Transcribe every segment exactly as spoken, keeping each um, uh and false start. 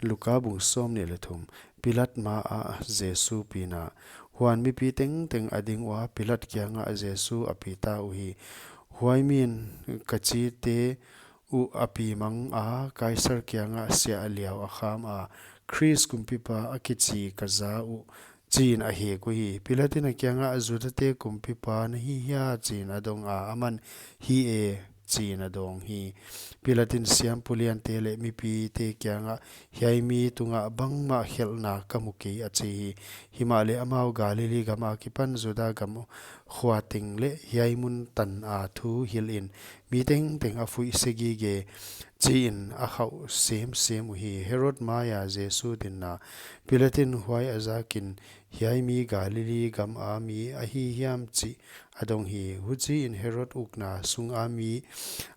Luka bung sawmnih leh thum. Pilat ma ah Jesu pina. Huan mipi tengteng a ding ua, Pilat kiangah Jesu a pita uhi. Huai min ka chite uh a pi mang a, Kaisar kiangah siah liau a kham a, Khrist kumpipa a kichi ka za uh, chiin a hek uhi. Pilatin a kiangah, Judate kumpipa na hi hia, chiin a dong a, aman, Hi e, chiin a dawng hi. Pilatin siampu liante leh mipite kiangah, Hiai mi tungah bangmah khelhna ka mu kei, a chi hi. Himahleh amau Galili gam akipan Juda gam khua teng leh hiai mun tan a thu hilhin, mi tengteng a fuih se gige, chiin a khauh semsem uhi. Herod maia Jesu dinna. Pilatin huai a zakin, Hiai mi Galili gam a mi ahi hiam, chih a dong hi. Huchiin Herod ukna sunga mi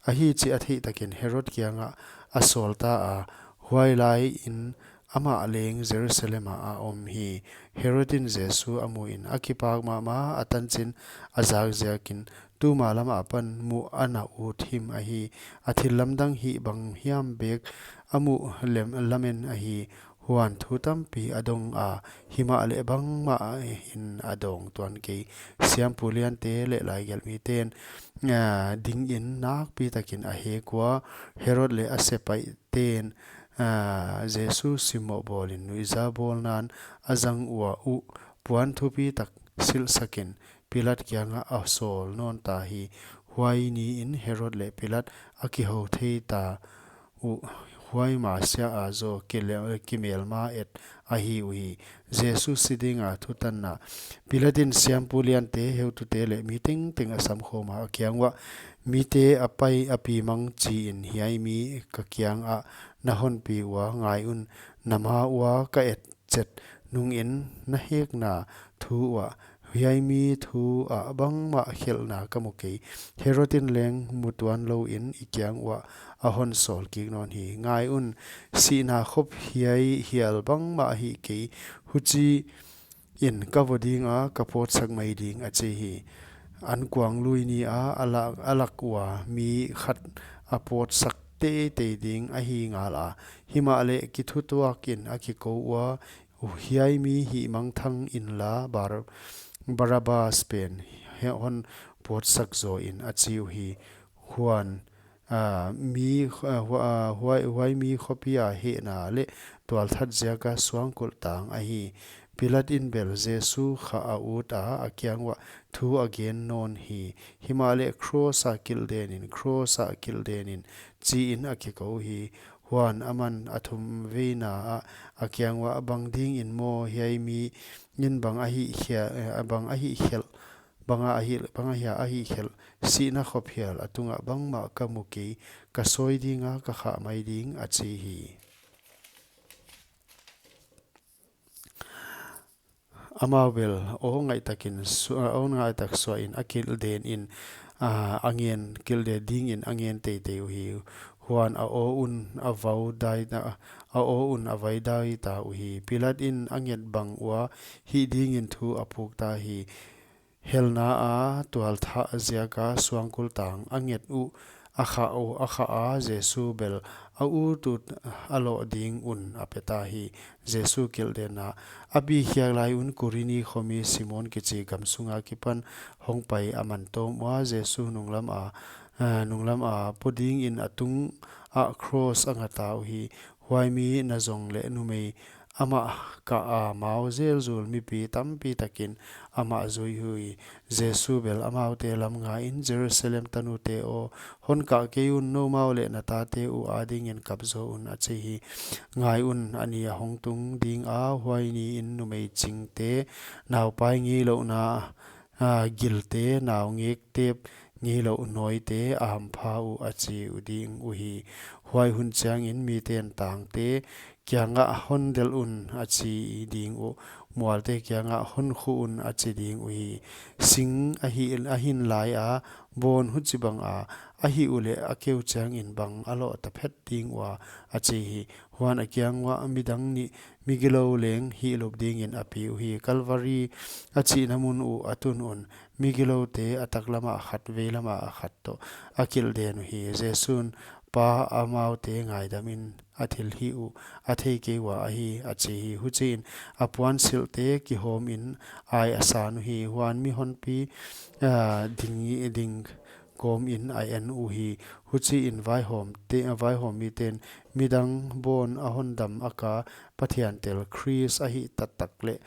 ahi chih a theih takin Herod kiangah a sawl ta a, huai laiin amah leng Jerusalem ah a om hi. Herod in Jesu a muin a kipak mahmah a, tanchin a zak ziakin tuma lamah pan muh a na ut him ahi. A thillamdang hih bang hiam bek a muh lem lamen ahi. Huan thu tampi a dong a, himahleh bangmah in a dawng tuan kei. Siampu liante leh laigelhmiten, ah, dingin nakpi takin a hek ua, Herod leh a sepaihten, ah, Jesu simmoh bawlin nuihza bawlna'n a zang ua uh, puan thupi tak silhsakin Pilat kiangah a sawl nawn ta hi. Huai niin Herod leh Pilat a kihou thei ta uh, huai ma sia a zaw kile-, kimelma et ahi uhi. Jesu si dinga thutanna. Pilatin siampu liante, heutute leh mi tengteng a samkhawm a, a kiang uah, Mite a pai a pi mang chiin hiai mi ka kiangah na hon pi ua, ngai un, na ma ua ka et chet nungin na hekna thu uah, hiai mi thu ah bangmah khelhna ka mu kei. Herod in leng mu tuan louin i kiang uah a hon sawl kik nawn hi. Ngai un, sihna khop hiai hial bangmah hih kei, huchiin ka vo dinga ka pawtsak mai ding, a chi hi. Ankuang lui ni a, a lak, a lak ua mi khat a pawtsak teitei ding ahi ngal a. Himahleh kithutuakin a kikou ua, Hiai mi hih mangthang inla, Bar-, Barabbas pen hon pawtsak zaw in, a chi uhi. Huan, ah, mi, ah, hua-, ah, huai, huai mi khopia hehna leh tualthat ziaka suangkulh tang ahi. Pilat in bel Jesu kha a ut a, a kiang uah thu a gen nawn hi. Himahleh, Kros ah kilhden in, Kros ah kilhden in, chiin a kikou hi. Huan aman a thum veina ah a kiang uah, Bang dingin maw hiai mi in bang a hih khia-, eh, bang a hih khelh, bang a hih, bang a hia a hih khelh, sihna khop hial a tungah bangmah ka mu kei, ka sawi dinga ka khah mai ding, a chi hi. Amau bel aw ngaihtakin su-, aw ngaihtak suahin a kilhden in, ah, a ngen, kilhden dingin a ngen teitei uhi. Huan a aw un a vau dai, a aw un a vai dai ta uhi. Pilat in a nget bang ua hih dingin thu a puk ta hi. Helna a tualthat ziaka suangkulh tang a nget uh, a khah uh, a khah a, Jesu bel a ut ut a loh ding un a pe ta hi. Jesu kilhdenna. A bikhiak lai un Kurini khomi Simon kichi gam sunga kipan hong pai a man tawm ua, Jesu nunglam a, ah, nunglam a pu dingin a tungah Kros a nga ta uhi. Huai mi na zong leh numei amah kah a mau zelzul mipi tampi takin amah zui hi. Jesu bel amaute lam ngain, Jerusalem tanute aw, hon kah kei un, noumau leh na tate uh adingin kap zaw un, a chi hi. Ngai un, a ni a hong tung ding a, huai niin numei chingte, naupai ngeilouhna, ah, gilte, naungekte, ngeilouh nawite a hampha uh, a chi uh ding uhi. Huai hun chiangin miten tangte kiangah hon delh un, a chi ding uh, mualte kiangah hon khuh un, a chi ding uhi. Sing a hi, a hin lai a, bawn huchibang a, a hih uleh a keu chiangin bang a loh ta phet ding ua, a chi hi. Huan a kiang uah midang nih migilou leng hihlup dingin a pi uhi. Kalvari a chihna mun uh a tun un, migiloute a taklamah khat, veilamah khat toh a kilhden uhi. Jesu'n Pa amaute ngaidamin a thilhih uh a thei kei ua ahi, a chi hi. Huchiin a puansilhte kihawmin ai a san uhi. Huan mihonpi, ah, ding, ding kawmin a en uhi. Huchiin vaihawmte, vaihawmmiten midang bawn a hondam aka Pathian tel Khrist ahih taktak leh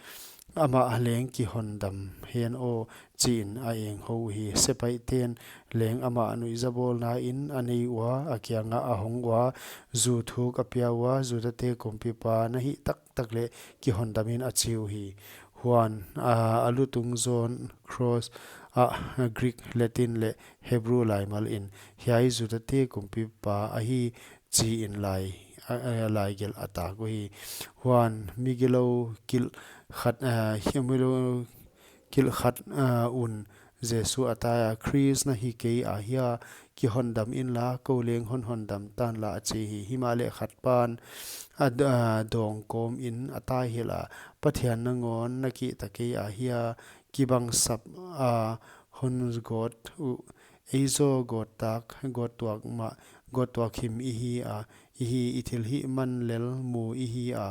amah leng kihondam hen aw, chiin a enghou uhi. Sepaihten leng amah nuihzabawlnain a nei ua, a kiangah a hong ua, zu thuk a pia ua, Judate kumpipa na hih taktak leh kihondamin, a chi uhi. Huan, ah, a lutung zawn cross ah Greek, Latin leh Hebrew laimalin, Hiai Judate kumpipa ahi, chiin lai, a, a, laigelh a tak uhi. Huan migilou kilh khat, ah, hi-, migilou kilh khat, ah, un Jesu a tai a, Khrist na hi kei ahia, kihondam inla, kou leng hon hondam tanla, a chi hi. Himahleh khat pan a d-, a dawng kawmin a taihelh a, Pathian nangawn na kihta kei ahia, kibangsap a hon gawt uh, ei zaw gawt tak, gawt tuak mah, gawt tuak him i hi a, i hi, i thilhih man lel mu i hi a,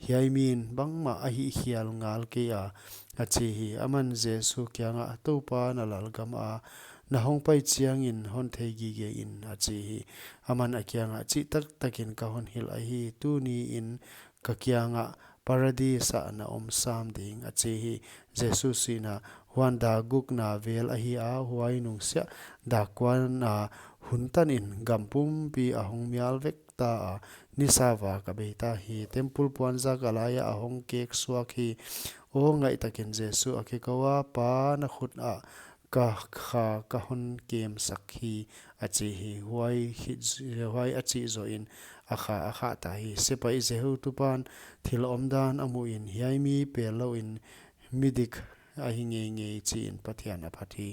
hiai min bangmah a hih hial ngal kei a, a chi hi. Aman Jesu kiangah, Toupa, na lalgam a na hong pai chiangin hon thei gige in, a chi hi. Aman a kiangah, Chih taktakin ka hon hilh ahi, tuniin ka kiangah Paradis ah na om sam ding, a chi hi. Jesu sihna. Huan dak gukna vel ahi a, huai nungsiah dak kuana hun tanin gam pumpi a hong mial vek ta a, nisa vak a bei ta hi. Temple puanzak a laia a hong kek suak hi. Aw ngaihtakin Jesu a kikou a, Pa, na khut ah ka kha ka hon kemsak hi, a chi hi. Huai hi, huai a chih zohin a kha a khah ta hi. Sepaih zia heutupan thil omdan a muhin, Hiai mi pellouin midik ahi ngeingei, chiin Pathian a phat hi.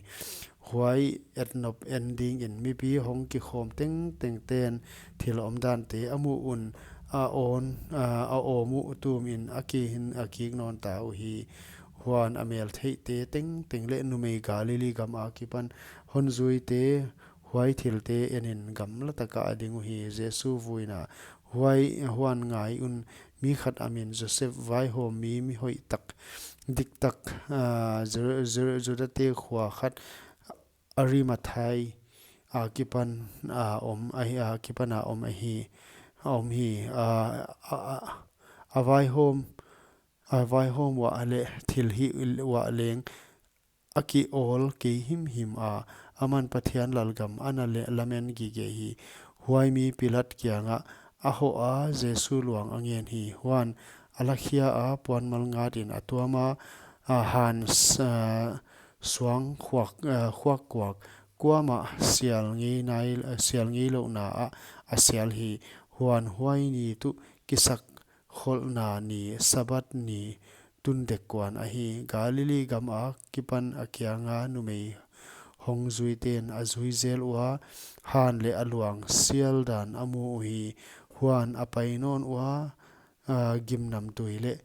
Huai etnop en dingin mipi hong kikhawm tengtengten thil omdante a muh un a awn, a, a awm uh tumin a kihin a kik nawn ta uhi. Huan a meltheihte tengteng leh numei Galili gam akipan hon zuite huai thilte enin gamla takah a ding uhi. Jesu vuina. Huai, huan ngai un, mi khat a min Joseph, vaihawmmi, mi hoihtak, diktak, ah, Jer-, Jer-, Judate khua khat Arimathai akipan a om ahi, akipan a om ahi, a om hi, a, a, a, a vaihawm, a vaihawm uah leh thilhih uah leng a kiawl kei himhim a, aman Pathian lalgam ana le-, lamen gige hi. Huai mi Pilat kiangah a hoh a, Jesu luang a ngen hi. Huan a lakhia a, puanmal ngatin a tuam a, a han s-, a, suang khuak, a, khuak kuak, kuamah sial ngei nai, sial ngeilouhna ah a sial hi. Huan huai ni tuh kisakkholhna ni, Sabbath ni, tun dek kuan ahi. Galili gam akipan a kianga numei hong zuiten a zui zel ua, han leh a luang sial dan a mu uhi. Huan a pai nawn ua, a, gimnamtui leh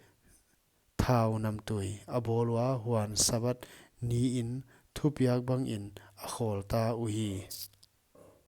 thau namtui a bawl ua, huan Sabbath niin thupiak bangin a khawl ta uhi.